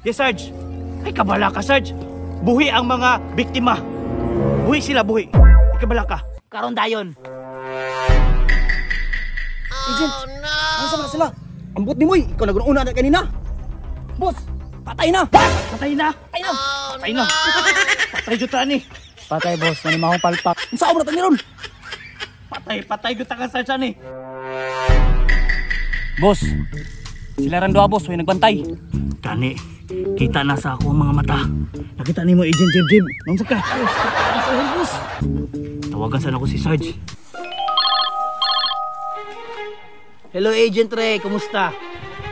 Yes, Sarge. Ay, kabala ka, Sarge. Buhi ang mga biktima. Buhi sila, buhi. Ay, kabala ka. Karon dayon. Agent, no! Ano sa mga sila? Ambot ni Moy, ikaw nag-una na kanina. Boss, patay na! Patay na! Patay na! Patay na! Patay jud ta ni. Patay boss, nani akong palpak. Unsa mo na tani ron? Patay, patay jud ta ka, Sarge ani. Boss, sila ran duha boss, way nagbantay. Kani, kita na sa ako ang mga mata. Nakita nimo Agent Jib Jib. Naunsa ka? Boss, Tawagan sana ko si Sarge. Hello Agent Ray, kumusta?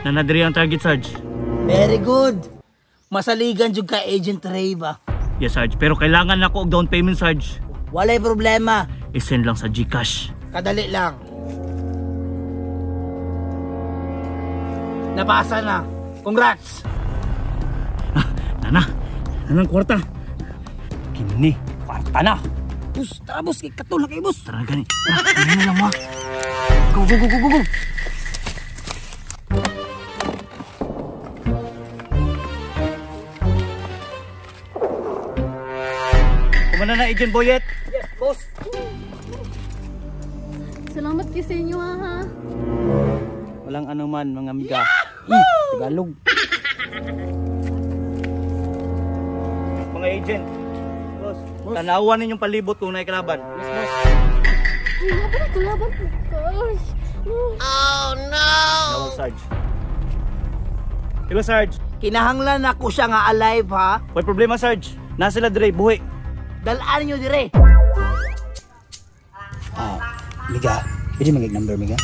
Nanadiri ang target, Sarge. Very good. Masaligan jud ka Agent Ray ba? Yes, Sarge. Pero kailangan nako og down payment, Sarge. Walay problema. I-send lang sa GCash. Kadali lang. Napasa na. Congrats! Nana, nanang kwarta. Kini, kwarta na. boss, tara boss, kay katol na kayo boss. Tara gani. Tara, ano na lang mo. Go, go, go, go, go, go. Kumana na, Agent Boyet. Yes, boss. Salamat kayo sa inyo ha. Walang anuman mga amiga. Tagalog. Mga agent. Boss, tanawan ninyong palibot kung naikalaban. Yes, boss. Ay, wala pa kalaban po. Gosh. Nawag, Sarge. Hello, Sarge. Kinahanglan ako siya nga alive ha. May problema, Sarge. Nasa sila dire, buhi. Dalaan niyo dire. Miga, pwede mga number, Miga?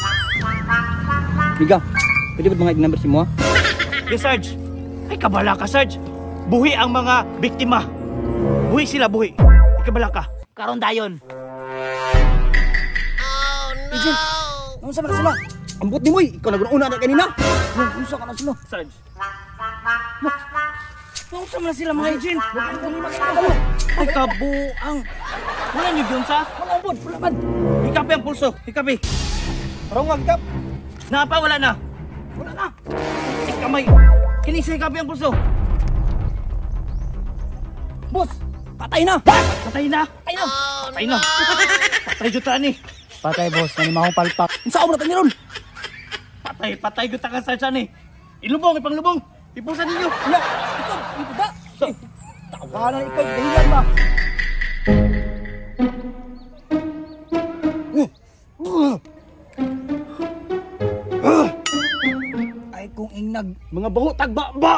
Miga, pwede ba mga number si mo? Yes, Sarge. Ay, kabala ka, Sarge. Buhi ang mga biktima. Buhi sila, buhi. Ay, kabala ka. Karon dayon. Agent, unsa man sila? Ambot ni Moy, ikaw nag-una na kanina. Unsa ka na sila? Sarge. Unsa man sila mga agent? Ay, kabuang. Wala niyo yun sa? Wala ambot, wala man. Hikapi ang pulso. Hikapi. Parang kap. Napa, wala na. Wala na. Ay, kamay. Kini sa hikapi ang pulso. Boss, patay na. Patay na. Patay na. Patay na. Patay jud ta ni. Patay boss, nani akong palpak. Unsa mo na tani ron? Patay, patay jud ta ka, Sarge ani. Ilubong, ipanglubong. Ipusan ninyo. Ya, ikaw, iputa. Tawanan ikaw, dahilan ba? Ay kung ingnag, Mga baho, tagba-ba.